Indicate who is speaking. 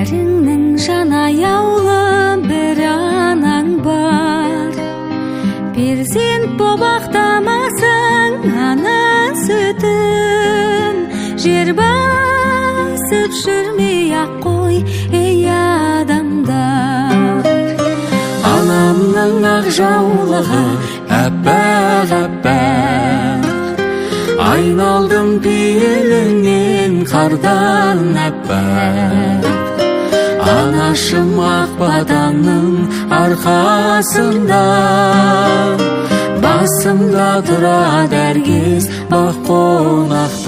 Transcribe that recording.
Speaker 1: Бәріңнің жан аяулы бір анаң бар. Перзент боп ақтамасаң ана сүтін, жер басып жүрмей ақ қой, ей, адамдар.
Speaker 2: Анамның ақ жаулығы аппақ, аппақ. Айналдым пейіліңнен қардан аппақ. Анашым, ақ батаңның арқасында басымда тұрады әркез бақ қонақтар.